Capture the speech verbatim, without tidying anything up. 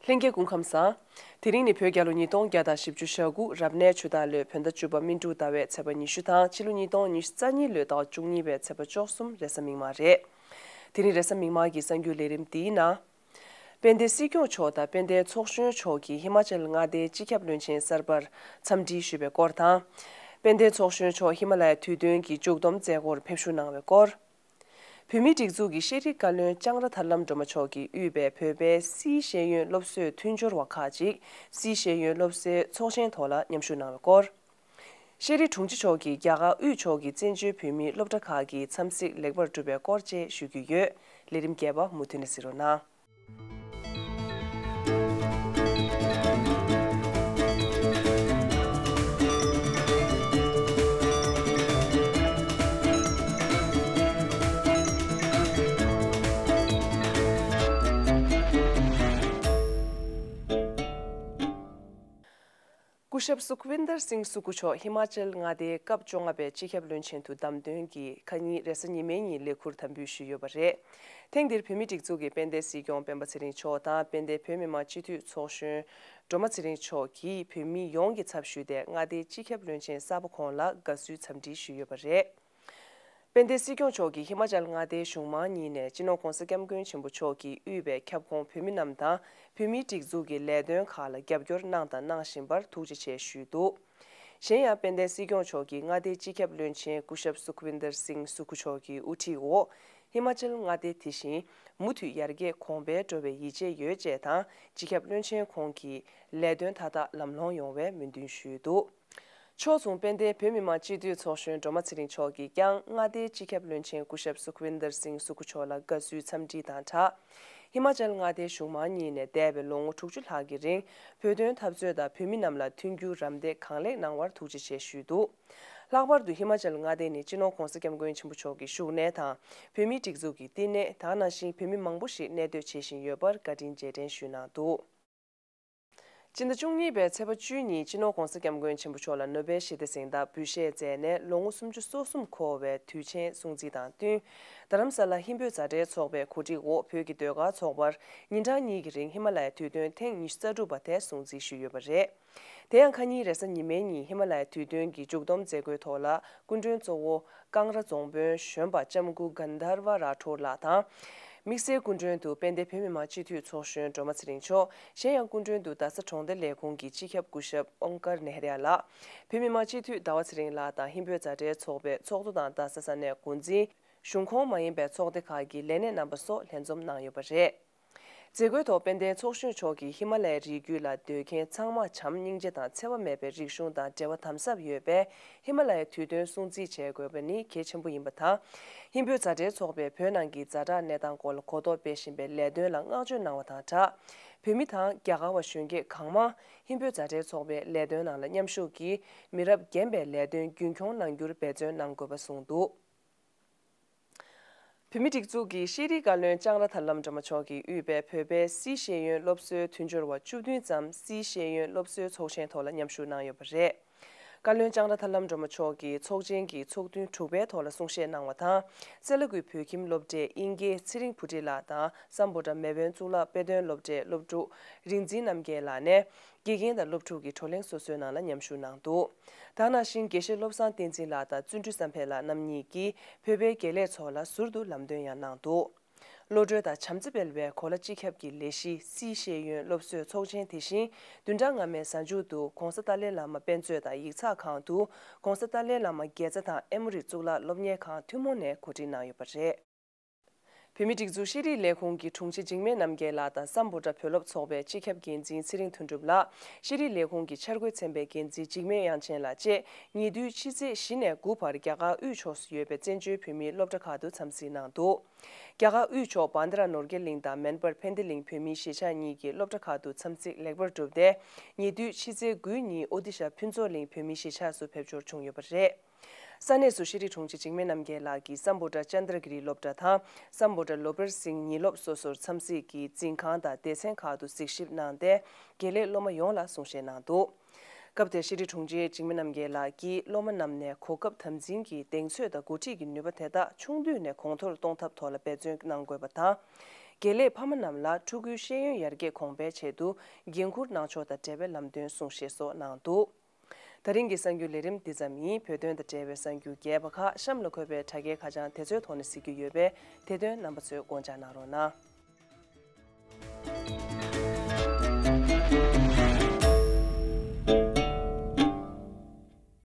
ལྷན་རྒྱས་སྐུ་ཁམས་བཟང་། དེ་རིང་ནི་བོད་རྒྱལ་ལོ་ཉིས་སྟོང་བརྒྱ་དང་བཞི་བཅུ་ཞེ་དགུ་རབ་གནས་ཆུ་སྟག་ལོའི་བོད་ཟླ་བཅུ་པ་སྨིན་དྲུག་ཟླ་བའི་ཚེས་པ་ཉི་ཤུ་དང་ཕྱི་ལོ་ཉིས་སྟོང་ཉི་ཤུ་རྩ་གཉིས་ལོའི་ཟླ་བ་བཅུ་གཉིས་པའི་ཚེས་པ་བཅུ་གསུམ་རེས་གཟའ་མིག་དམར་རེད། དེ་རིང་རེས་གཟའ་མིག་དམར་གྱི་གསར་འགྱུར་ལས་རིམ་འདིའི་ནང་། དཔལ་ལྡན་སྲིད་སྐྱོང་མཆོག་དང་དཔལ་ལྡན་ཚོགས་གཞོན་མཆོག་གིས་ཧི་མ་ཅལ་མངའ་སྡེའི་སྤྱི་ཁྱབ་བློན་ཆེན་གསར་པར་འཚམས་འདྲི་ཞུས་པའི་སྐོར་དང་། དཔལ་ལྡན་ཚོགས་གཞོན་མཆོག་ཧི་མ་ལ་ཡའི་དུས་སྟོན་གྱི་མཇུག་བསྡོམས་མཛད་སྒོར་ཕེབས་བཞུགས་གནང་བའི་སྐོར། བོད་མིའི་སྒྲིག་འཛུགས་ཀྱི་ཤེས་རིག་བཀའ་བློན་ལྕང་ར་ཐར་ལམ་སྒྲོལ་མ་མཆོག་གིས་དབུས་པའི་བོད་པའི་སིའི་ཤེས་ཡོན་སློབ་གསོའི་མཐུན་སྦྱོར་བ་ཁག་ཅིག་སིའི་ཤེས་ཡོན་སློབ་གསོའི་ཚོགས་ཆེན་ཐོག་ལ་མཉམ་ཞུགས་གནང་བའི་སྐོར། ཤེས་རིག་དྲུང་ཆེ་མཆོག་གིས་རྒྱ་གར་དབུས་ཕྱོགས་ཀྱི་བཙན་བྱོལ་བོད་མིའི་སློབ་གྲྭ་ཁག་གི་འཚམས་གཟིགས་ལེགས་པར་གྲུབ་པའི་སྐོར་བཅས་ཞུ་རྒྱུ་ཡོད། ལས་རིམ་རྒྱས་པ་མུ་མཐུད་ནས་གཟིགས་རོགས་གནང་། སྐུ་ཞབས་སུ་ཁུ་ཝིན་དར་སིང་སུ་ཁུ་མཆོག་ཧི་མ་ཅལ་མངའ་སྡེའི་སྐབས་བཅོ་ལྔ་པའི་སྤྱི་ཁྱབ་བློན་ཆེན་དུ་བདམས་ཐོན་གྱིས་ཁ་ཉིན་རེས་གཟའ་ཉི་མའི་ཉིན་ལས་ཁུར་དམ་འབུལ་ཞུས་ཡོད་པ་རེད། ཐེངས་འདིར་བོད་མིའི་སྒྲིག་འཛུགས་ཀྱི་དཔལ་ལྡན་སྲིད་སྐྱོང་སྤེན་པ་ཚེ་རིང་མཆོག་དང་དཔལ་ལྡན་བོད་མི་མང་སྤྱི་འཐུས་ཚོགས་གཞོན་སྒྲོལ་མ་ཚེ་རིང་མཆོག་གིས་བོད་མི་ཡོངས་ཀྱི་ཚབ་ཞུས་ཏེ་མངའ་སྡེའི་སྤྱི་ཁྱབ་བློན་ཆེན་གསར་པ་ཁོང་ལ་དགའ་བསུའི་འཚམས་འདྲི་ཞུས་ཡོད་པ་རེད། དཔལ་ལྡན་སྲིད་སྐྱོང་མཆོག་གིས་ཧི་མ་ཅལ་མངའ་སྡེའི་གཞུང་མང་གཉིས་ནས་སྤྱི་ནོར་༧གོང་ས་༧སྐྱབས་མགོན་ཆེན་པོ་མཆོག་གིས་དབུས་པའི་ཁྱབ་ཁོངས་བོད་མི་རྣམས་དང་བོད་མིའི་སྒྲིག་འཛུགས་ཀྱི་ལས་དོན་ཁག་ལ་རྒྱབ་སྐྱོར་གནང་དང་གནང་བཞིན་པར་ཐུགས་རྗེ་ཆེ་ཞུས་འདུག་གཞན་ཡང་དཔལ་ལྡན་སྲིད་སྐྱོང་མཆོག་གིས་མངའ་སྡེའི་སྤྱི་ཁྱབ་བློན་ཆེན་སྐུ་ཞབས་སུ་ཁུ་ཝིན་དར་སིང་སུ་ཁུ་མཆོག་གི་དབུ་ཁྲིད་འོག་ཧི་མ་ཅལ་མངའ་སྡེ་དེ་བཞིན་མུ་མཐུད་ཡར་རྒྱས་གོང་འཕེལ་འགྲོ་བའི་ཡིད་ཆེས་ཡོད་ཅེས་དང་། སྤྱི་ཁྱབ་བློན་ཆེན་ཁོང་གིས་ལས་དོན་མཐའ་དག་ལམ་ལྷོང་ཡོང་བའི་སྨོན་འདུན་ཞུས་འདུག་ཕྱོགས་མཚུངས་དཔལ་ལྡན་བོད་མི་མང་སྤྱི་འཐུས་ཚོགས་གཞོན་སྒྲོལ་མ་ཚེ་རིང་མཆོག་གིས་ཀྱང་མངའ་སྡེའི་སྤྱི་ཁྱབ་བློན་ཆེན་སྐུ་ཞབས་སུ་ཁུ་ཝིན་དར་སིང་སུ་ཁུ་མཆོག་ལ་དགའ་བསུའི་འཚམས་འདྲི་དང་སྦྲགས། ཧི་མ་ཅལ་མངའ་སྡེའི་གཞུང་མང་གཉིས་ནས་འདས་པའི་ལོ་ངོ་དྲུག་ཅུ་ལྷག་གི་རིང་བོད་དོན་འཐབ་རྩོད་དང་བོད་མི་རྣམས་ལ་མཐུན་འགྱུར་རམ་འདེགས་གང་ལེགས་གནང་བར་ཐུགས་རྗེ་ཆེ་ཞུས་འདུག་ལྷག་པར་དུ་ཧི་མ་ཅལ་མངའ་སྡེ་ནི་སྤྱི་ནོར་༧གོང་ས་༧སྐྱབས་མགོན་ཆེན་པོ་མཆོག་གི་བཞུགས་གནས་དང་བོད་མིའི་སྒྲིག་འཛུགས་ཀྱི་བསྟི་གནས་དེ་ནང་བཞིན་བོད་མི་མང་པོ་ཞིག་གནས་སྡོད་བྱེད་བཞིན་ཡོད་པར་བཀའ་དྲིན་རྗེས་དྲན་ཞུས་གནང་འདུག་སྤྱི་ཟླ་བཅུ་གཉིས་པའི་ཚེས་པ་བཅུ་ཉིན་སྤྱི་ནོར་༧གོང་ས་༧སྐྱབས་མགོན་ཆེན་པོ་མཆོག་ལ་ནོ་བེལ་ཞི་བདེ་གཟེངས་རྟགས་འབུལ་བཞེས་མཛད་ནས་ལོ་ངོ་སུམ་ཅུ་སོ་གསུམ་འཁོར་བའི་དུས་ཆེན་སྲུང་བརྩི་དང་བསྟུན། རྡ་རམ་ས་ལ་ཧིན་བོད་མཛའ་འབྲེལ་ཚོགས་པའི་གོ་སྒྲིག་འོག་བོད་ཀྱི་ཟློས་གར་ཚོགས་པར་ཉིན་གྲངས་གཉིས་ཀྱི་རིང་ཧི་མ་ལ་ཡའི་དུས་སྟོན་ཐེངས་ཉི་ཤུ་རྩ་དྲུག་པ་དེ་སྲུང་བརྩི་ཞུས་ཡོད་པ་རེད། དེ་ཡང་ཁ་ཉིན་རེས་གཟའ་ཉི་མའི་ཉིན་ཧི་མ་ལ་ཡའི་དུས་སྟོན་གྱི་མཇུག་བསྡོམས་མཛད་སྒོའི་ཐོག་ལ་སྐུ་མགྲོན་གཙོ་བོ་ཀང་ར་རྫོང་དཔོན་གཞོན་པ་ལྕམ་སྐུ་གན་དྷར་བ་ར་ཐོར་ལགས་དང་། དམིགས་བསལ་སྐུ་མགྲོན་དུ་དཔལ་ལྡན་བོད་མི་མང་སྤྱི་འཐུས་ཚོགས་གཞོན་སྒྲོལ་མ་ཚེ་རིང་མཆོག་གཞན་ཡང་སྐུ་མགྲོན་དུ་རྡ་ས་གྲོང་སྡེ་ལས་ཁུངས་ཀྱི་སྤྱི་ཁྱབ་སྐུ་ཞབས་ཨོང་ཀར་ནེ་ཧ་ར་ཡ་ལགས། བོད་མི་མང་སྤྱི་འཐུས་ཟླ་བ་ཚེ་རིང་ལགས་དང་ཧིན་བོད་མཛའ་འབྲེལ་ཚོགས་པའི་ཚོགས་གཙོ་དང་རྡ་ས་ས་གནས་འགོ་འཛིན། གཞུང་ཁོངས་མ་ཡིན་པའི་ཚོགས་སྡེ་ཁག་གི་ལས་སྣེ་རྣམ་པ་སོགས་ལྷན་འཛོམས་གནང་ཡོད་པ་རེད། མཛད་སྒོའི་ཐོག་དཔལ་ལྡན་ཚོགས་གཞོན་མཆོག་གིས་ཧི་མ་ལ་ཡའི་རི་རྒྱུད་ལ་སྡོད་མཁན་ཚང་མ་བྱམས་སྙིང་རྗེ་དང་འཚེ་བ་མེད་པའི་རིག་གཞུང་དང་འབྲེལ་བ་དམ་ཟབ་ཡོད་པས། ཧི་མ་ལ་ཡའི་དུས་སྟོན་སྲུང་བརྩི་བྱེད་དགོས་པ་ནི་གལ་ཆེན་པོ་ཡིན་པ་དང་། ཧིན་བོད་མཛའ་འབྲེལ་ཚོགས་པས་བོད་ནང་གི་ཛ་དྲག་གནས་སྟངས་སྐོར་ལ་གོ་རྟོགས་སྤེལ་བཞིན་པའི་ལས་དོན་ལ་བསྔགས་བརྗོད་གནང་བ་དང་སྦྲགས། བོད་མི་དང་རྒྱ་གར་བ་གཞོན་སྐྱེས་གང་མང་ཧིན་བོད་མཛའ་འབྲེལ་ཚོགས་པའི་ལས་དོན་ནང་ལ་མཉམ་ཞུགས་ཀྱིས་མི་རབས་རྒན་པའི་ལས་དོན་རྒྱུན་འཁྱོངས་གནང་རྒྱུར་འབད་བརྩོན་གནང་དགོས་པ་གསུངས་འདུག་བོད་མིའི་སྒྲིག་འཛུགས་ཀྱི་ཤེས་རིག་བཀའ་བློན་ལྕང་ར་ཐར་ལམ་སྒྲོལ་མ་མཆོག་གིས་དབུས་པའི་བོད་པའི་སིའི་ཤེས་ཡོན་སློབ་གསོའི་མཐུན་སྦྱོར་བ་བཅུ་བདུན་ཙམ་སིའི་ཤེས་ཡོན་སློབ་གསོའི་ཚོགས་ཆེན་ཐོག་ལ་མཉམ་ཞུགས་གནང་ཡོད་པ་རེད། བཀའ་བློན་ལྕང་ར་ཐར་ལམ་སྒྲོལ་མ་མཆོག་གིས་ཚོགས་ཆེན་གྱི་ཚོགས་ཐུན་དྲུག་པའི་ཐོག་ལ་གསུང་བཤད་གནང་བ་དང་། སེ་ལ་ཀུའི་བོད་ཁྱིམ་སློབ་གྲྭའི་དབྱིན་སྐད་ཚེ་རིང་བུ་ཁྲིད་ལགས་དང་སམ་བྷོ་ཊ་མེས་དབོན་གཙུག་ལག་དཔེ་སྟོན་སློབ་གྲྭའི་སློབ་ཕྲུག་རིག་འཛིན་རྣམ་རྒྱལ་ལགས་ནས། དགེ་རྒན་དང་སློབ་ཕྲུག་གི་བགྲོ་གླེང་སོ་སོའི་ནང་ལ་མཉམ་ཞུགས་གནང་འདུག་དེ་ནང་བཞིན་དགེ་བཤེས་བློ་བཟང་བསྟན་འཛིན་ལགས་དང་བརྩོན་འགྲུས་བསམ་འཕེལ་ལགས་རྣམ་གཉིས་ཀྱིས་བོད་པའི་དགེ་ལས་ཚོགས་ལ་ཟུར་དུ་ལམ་སྟོན་ཡང་གནང་འདུག་བློ་གྲོས་དང་བྱམས་བརྩེ་སྤེལ་བའི་གོ་ལ་སྤྱི་ཁྱབ་ཀྱི་ལས་གཞི་སིའི་ཤེས་ཡོན་སློབ་གསོའི་ཚོགས་ཆེན་དེ་བཞིན་བདུན་ཕྲག་སྔ་མའི་གཟའ་མཇུག་ཏུ་༧གོང་ས་ཏཱ་ལའི་བླ་མ་དཔེ་མཛོད་དང་ཡིག་ཚགས་ཁང་དུ་༧གོང་ས་ཏཱ་ལའི་བླ་མ་དགེ་རྩ་དང་ཨེ་མོ་རི་གཙུག་ལག་སློབ་གཉེར་ཁང་ཐུན་མོང་ནས་གོ་སྒྲིག་གནང་ཡོད་པ་རེད། བོད་མིའི་སྒྲིག་འཛུགས་ཤེས་རིག་ལས་ཁུངས་ཀྱི་དྲུང་ཆེ་འཇིགས་མེད་རྣམ་རྒྱལ་ལགས་དང་སམ་བྷོ་ཊ་བོད་སློབ་ཚོགས་པའི་སྤྱི་ཁྱབ་འགན་འཛིན་ཚེ་རིང་དོན་གྲུབ་ལགས། ཤེས་རིག་ལས་ཁུངས་ཀྱི་འཆར་འགོད་ཚན་པའི་འགན་འཛིན་འཇིགས་མེད་དབྱངས་ཅན་ལགས་བཅས་ཉེ་དུས་ཕྱི་ཚེས་བཞི་ནས་དགུ་བར་རྒྱ་གར་དབུས་ཕྱོགས་སུ་ཡོད་པའི་བཙན་བྱོལ་བོད་མིའི་སློབ་གྲྭ་ཁག་ཏུ་འཚམས་གཟིགས་གནང་འདུག་རྒྱ་གར་དབུས་ཕྱོགས་བྷན་དྷ་ར་ནོར་གྱི་གླིང་དང་མེན་པར་ཕན་བདེ་གླིང་བོད་མིའི་གཞིས་ཆགས་གཉིས་ཀྱི་སློབ་གྲྭ་ཁག་ཏུ་འཚམས་གཟིགས་ལེགས་པར་གྲུབ་སྟེ། ཉེ་དུས་ཕྱི་ཚེས་དགུའི་ཉིན་ཨོ་ཏི་ཤ་ཕུན་ཚོགས་གླིང་བོད་མིའི་གཞིས་ཆགས་སུ་ཕེབས་འབྱོར་བྱུང་ཡོད་པ་རེད། ས་གནས་སུ་ཤེས་རིག་དྲུང་ཆེ་འཇིགས་མེད་རྣམ་རྒྱལ་ལགས་ཀྱིས་སམ་བྷོ་ཊ་ཅན་དྲ་གི་རི་སློབ་གྲྭ་དང་སམ་བྷོ་ཊ་ལོ་པར་སིང་ཉིན་སློབ་སོ་སོར་འཚམས་གཟིགས་ཀྱིས་འཛིན་ཁང་དང་སྡེ་ཚན་ཁག་ཏུ་གཟིགས་ཞིབ་གནང་སྟེ། དགེ་ལས་སློབ་མ་ཡོངས་ལ་གསུང་བཤད་གནང་འདུག་སྐབས་དེར་ཤེས་རིག་དྲུང་ཆེ་འཇིགས་མེད་རྣམ་རྒྱལ་ལགས་ཀྱིས་སློབ་མ་རྣམས་ནས་གོ་སྐབས་དམ་འཛིན་གྱིས་གདེང་ཚོད་དང་འགོ་ཁྲིད་ཀྱི་ནུས་པ་དེ་དག་ཆུང་དུས་ནས་གོང་མཐོར་གཏོང་ཐབས་ཐོག་ལ་འབད་བརྩོན་གནང་དགོས་པ་དང་། དགེ་ལས་ཕ་མ་རྣམས་ལ་ཕྲུ་གུའི་ཤེས་ཡོན་ཡར་རྒྱས་གོང་འཕེལ་ཆེད་དུ་འགན་འཁུར་གནང་ཕྱོགས་དང་འབྲེལ་བའི་ལམ་སྟོན་གསུང་བཤད་སོགས་གནང་འདུག། ད་རིང་གི་གསར་འགྱུར་ལས་རིམ་འདི་ཙམ་ཡིན། བོད་དོན་དང་འབྲེལ་བའི་གསར་འགྱུར་རྒྱས་པ་ཁག་གཤམ་ལ་འཁོད་པའི་དྲ་རྒྱའི་ཁ་བྱང་དེ་ཚོའི་ཐོག་ནས་གཟིགས་རྒྱུ་ཡོད་པས། དེ་དོན་རྣམ་པ་ཚོས་དགོངས་འཇགས་གནང་རོགས་གནང་།